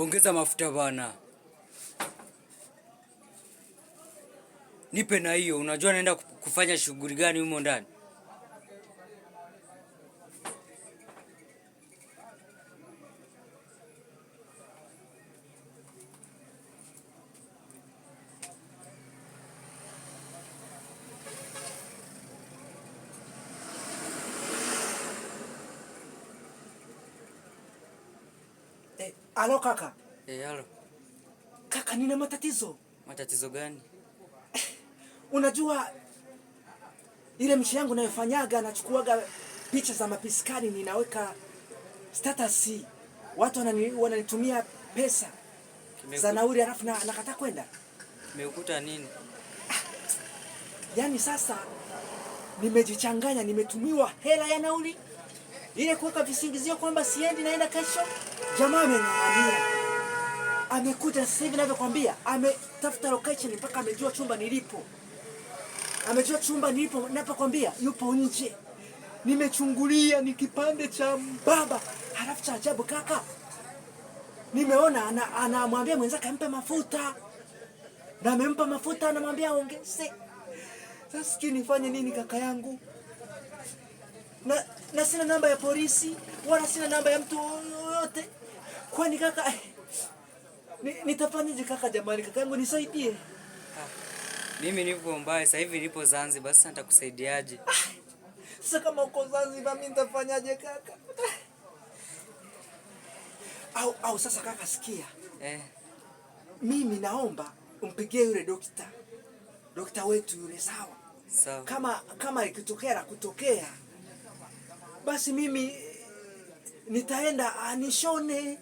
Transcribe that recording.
Ongeza mafuta bana. Nipe na hiyo, unajua naenda kufanya shughuli gani humo ndani? Alo kaka. Alo. Kaka, nina matatizo. Matatizo gani? Unajua ile mshi yangu nayofanyaga, nachukuaga picha za mapiskani ninaweka status, watu wananitumia pesa za nauli, halafu nakataa kwenda. Kimekukuta nini? Yaani sasa nimejichanganya, nimetumiwa hela ya nauli ile kuweka visingizio kwamba siendi, naenda kesho. Jamaa ameng'ang'ania, amekuja sasa hivi ninavyokwambia, ametafuta location mpaka amejua chumba nilipo, amejua chumba nilipo, ninapokwambia yupo nje. Nimechungulia ni kipande cha mbaba, halafu cha ajabu kaka, nimeona anamwambia mwenzake ampe mafuta na amempa mafuta, anamwambia aongeze. Sasa sijui nifanye nini kaka yangu, na sina namba ya polisi wala sina namba ya mtu yoyote. Kwani kaka, nitafanyaje kaka? Jamani kaka yangu nisaidie. Mimi nipo mbaya sasa hivi, nipo Zanzibar. Sasa nitakusaidiaje? Sasa kama uko Zanzibar mimi nitafanyaje kaka? Au sasa kaka, sikia. Mimi naomba umpigie yule dokta wetu yule, sawa? Sawa. Kama ikitokea la kutokea, basi mimi nitaenda anishone.